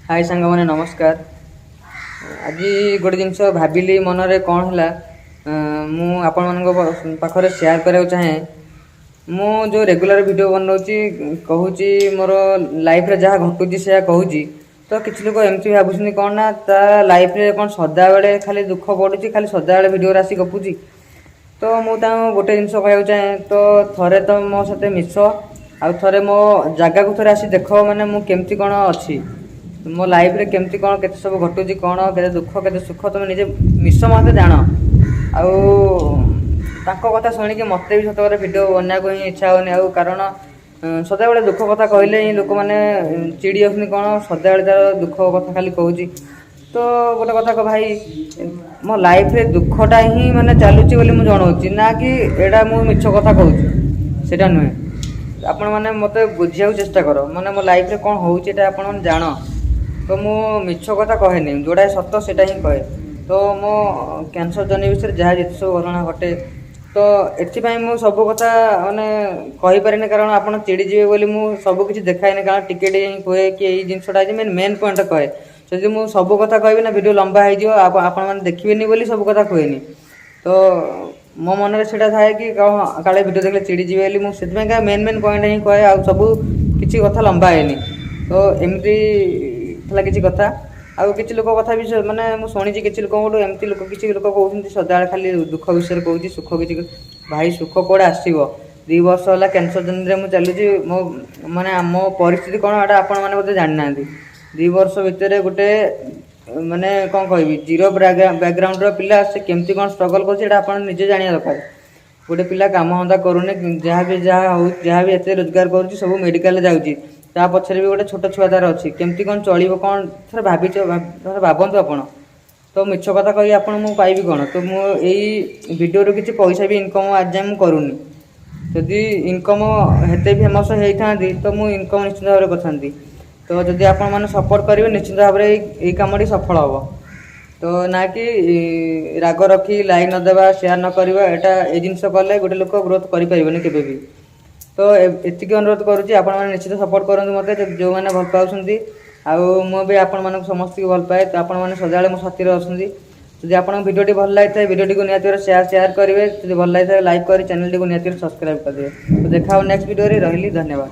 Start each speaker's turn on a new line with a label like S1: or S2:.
S1: High ସାଙ୍ଗମାନେ, ନମସ୍କାର। ଆଜି ଗୋଟେ ଜିନିଷ ଭାବିଲି, ମନରେ କ'ଣ ହେଲା, ମୁଁ ଆପଣମାନଙ୍କ ପାଖରେ ସେୟାର କରିବାକୁ ଚାହେଁ। ମୁଁ ଯେଉଁ ରେଗୁଲାର ଭିଡ଼ିଓ ବନାଉଛି, କହୁଛି, ମୋର ଲାଇଫରେ ଯାହା ଘଟୁଛି ସେୟା କହୁଛି, ତ କିଛି ଲୋକ ଏମିତି ଭାବୁଛନ୍ତି କ'ଣ ନା ତା ଲାଇଫରେ କ'ଣ ସଦାବେଳେ ଖାଲି ଦୁଃଖ ପଡ଼ୁଛି, ଖାଲି ସଦାବେଳେ ଭିଡ଼ିଓରେ ଆସି ଗପୁଛି। ତ ମୁଁ ତାଙ୍କୁ ଗୋଟେ ଜିନିଷ କହିବାକୁ ଚାହେଁ, ତ ଥରେ ତ ମୋ ସହିତ ମିଶ ଆଉ ଥରେ ମୋ ଜାଗାକୁ ଥରେ ଆସି ଦେଖ, ମାନେ ମୁଁ କେମିତି କ'ଣ ଅଛି, ମୋ ଲାଇଫରେ କେମିତି କ'ଣ କେତେ ସବୁ ଘଟୁଛି, କ'ଣ କେତେ ଦୁଃଖ କେତେ ସୁଖ, ତୁମେ ନିଜେ ମିଶ, ମୋତେ ଜାଣ। ଆଉ ତାଙ୍କ କଥା ଶୁଣିକି ମୋତେ ବି ସତ କଥା ଭିଡ଼ିଓ ବନେଇବାକୁ ହିଁ ଇଚ୍ଛା ହେଉନି ଆଉ। କାରଣ ସଦାବେଳେ ଦୁଃଖ କଥା କହିଲେ ହିଁ ଲୋକମାନେ ଚିଡ଼ି ଯାଉଛନ୍ତି, କ'ଣ ସଦାବେଳେ ତାର ଦୁଃଖ କଥା ଖାଲି କହୁଛି। ତ ଗୋଟେ କଥା କହ ଭାଇ, ମୋ ଲାଇଫରେ ଦୁଃଖଟା ହିଁ ମାନେ ଚାଲୁଛି ବୋଲି ମୁଁ ଜଣାଉଛି ନା କି ଏଇଟା ମୁଁ ମିଛ କଥା କହୁଛି, ସେଇଟା ନୁହେଁ। ଆପଣମାନେ ମୋତେ ବୁଝିବାକୁ ଚେଷ୍ଟା କର, ମାନେ ମୋ ଲାଇଫରେ କ'ଣ ହେଉଛି ଏଇଟା ଆପଣମାନେ ଜାଣ। ତ ମୁଁ ମିଛ କଥା କହେନି, ଯେଉଁଟା ସତ ସେଇଟା ହିଁ କହେ। ତ ମୋ କ୍ୟାନ୍ସର ଜର୍ଣ୍ଣି ବିଷୟରେ ଯାହା ଯେତେ ସବୁ ଘଟଣା ଘଟେ, ତ ଏଥିପାଇଁ ମୁଁ ସବୁ କଥା ମାନେ କହିପାରେନି, କାରଣ ଆପଣ ଚିଡ଼ିଯିବେ ବୋଲି ମୁଁ ସବୁ କିଛି ଦେଖାଏନି। କାରଣ ଟିକେ ଟିକେ ହିଁ କୁହେ କି ଏଇ ଜିନିଷଟା ଆଜି ମେନ୍ ମେନ୍ ପଏଣ୍ଟ କହେ। ଯଦି ମୁଁ ସବୁ କଥା କହିବି ନା, ଭିଡ଼ିଓ ଲମ୍ବା ହେଇଯିବ, ଆପଣମାନେ ଦେଖିବେନି ବୋଲି ସବୁ କଥା କୁହେନି। ତ ମୋ ମନରେ ସେଇଟା ଥାଏ କି କ'ଣ କାଳେ ଭିଡ଼ିଓ ଦେଖିଲେ ଚିଡ଼ିଯିବେ ବୋଲି ମୁଁ ସେଥିପାଇଁ ମେନ୍ ମେନ୍ ପଏଣ୍ଟ ହିଁ କହେ ଆଉ ସବୁ କିଛି କଥା ଲମ୍ବା ହେଇନି। ତ ଏମିତି ଥିଲା କିଛି କଥା। ଆଉ କିଛି ଲୋକ କଥା ବି ମାନେ ମୁଁ ଶୁଣିଛି କିଛି ଲୋକଙ୍କଠୁ, ଏମିତି ଲୋକ କିଛି ଲୋକ କହୁଛନ୍ତି ସଦାବେଳେ ଖାଲି ଦୁଃଖ ବିଷୟରେ କହୁଛି, ସୁଖ କିଛି। ଭାଇ, ସୁଖ କୁଆଡ଼େ ଆସିବ? 2 ବର୍ଷ ହେଲା କ୍ୟାନ୍ସର ଜର୍ଣ୍ଣିରେ ମୁଁ ଚାଲୁଛି। ମୋ ମାନେ ମୋ ପରିସ୍ଥିତି କ'ଣ ଏଇଟା ଆପଣମାନେ ବୋଧେ ଜାଣିନାହାନ୍ତି। 2 ବର୍ଷ ଭିତରେ ଗୋଟେ ମାନେ କ'ଣ କହିବି, ଜିରୋ ବ୍ୟାକଗ୍ରାଉଣ୍ଡର ପିଲା ସେ କେମିତି କ'ଣ ଷ୍ଟ୍ରଗଲ୍ କରୁଛି, ଏଇଟା ଆପଣ ନିଜେ ଜାଣିବା ଦରକାର। ଗୋଟେ ପିଲା କାମ ଧନ୍ଦା କରୁନି, ଯାହା ବି ଯାହା ହଉ, ଯାହା ବି ଏତେ ରୋଜଗାର କରୁଛି ସବୁ ମେଡ଼ିକାଲରେ ଯାଉଛି। ତା ପଛରେ ବି ଗୋଟେ ଛୋଟ ଛୁଆ ତାର ଅଛି। କେମିତି କ'ଣ ଚଳିବ, କ'ଣ ଥରେ ଭାବିଛ? ଥରେ ଭାବନ୍ତୁ ଆପଣ। ତ ମିଛ କଥା କହି ଆପଣ ମୁଁ ପାଇବି କ'ଣ? ତ ମୁଁ ଏଇ ଭିଡ଼ିଓରୁ କିଛି ପଇସା ବି ଇନକମ୍ ଆଜି ଯାଏଁ ମୁଁ କରୁନି। ଯଦି ଇନକମ୍ ହେତେ ଫେମସ୍ ହେଇଥାନ୍ତି, ତ ମୁଁ ଇନକମ୍ ନିଶ୍ଚିନ୍ତ ଭାବରେ କରିଥାନ୍ତି। ତ ଯଦି ଆପଣମାନେ ସପୋର୍ଟ କରିବେ, ନିଶ୍ଚିନ୍ତ ଭାବରେ ଏଇ କାମଟି ସଫଳ ହେବ। ତ ନା କି ରାଗ ରଖି ଲାଇକ୍ ନ ଦେବା, ସେୟାର ନ କରିବା, ଏଇଟା ଏଇ ଜିନିଷ କଲେ ଗୋଟେ ଲୋକ ଗ୍ରୋଥ୍ କରିପାରିବନି କେବେ ବି। ତ ଏତିକି ଅନୁରୋଧ କରୁଛି, ଆପଣମାନେ ନିଶ୍ଚିତ ସପୋର୍ଟ କରନ୍ତୁ ମୋତେ, ଯେଉଁମାନେ ଭଲ ପାଉଛନ୍ତି। ଆଉ ମୁଁ ବି ଆପଣମାନଙ୍କୁ ସମସ୍ତଙ୍କୁ ଭଲ ପାଏ। ତ ଆପଣମାନେ ସଦାବେଳେ ମୋ ସାଥିରେ ଅଛନ୍ତି। ଯଦି ଆପଣଙ୍କ ଭିଡ଼ିଓଟି ଭଲ ଲାଗିଥାଏ, ଭିଡ଼ିଓଟିକୁ ନିହାତି ଭାବରେ ସେୟାର ସେୟାର କରିବେ। ଯଦି ଭଲ ଲାଗିଥାଏ, ଲାଇକ୍ କରି ଚ୍ୟାନେଲଟିକୁ ନିହାତି ଭାବରେ ସବସ୍କ୍ରାଇବ୍ କରିଦେବେ। ତ ଦେଖା ହେବ ନେକ୍ସଟ ଭିଡ଼ିଓରେ। ରହିଲି, ଧନ୍ୟବାଦ।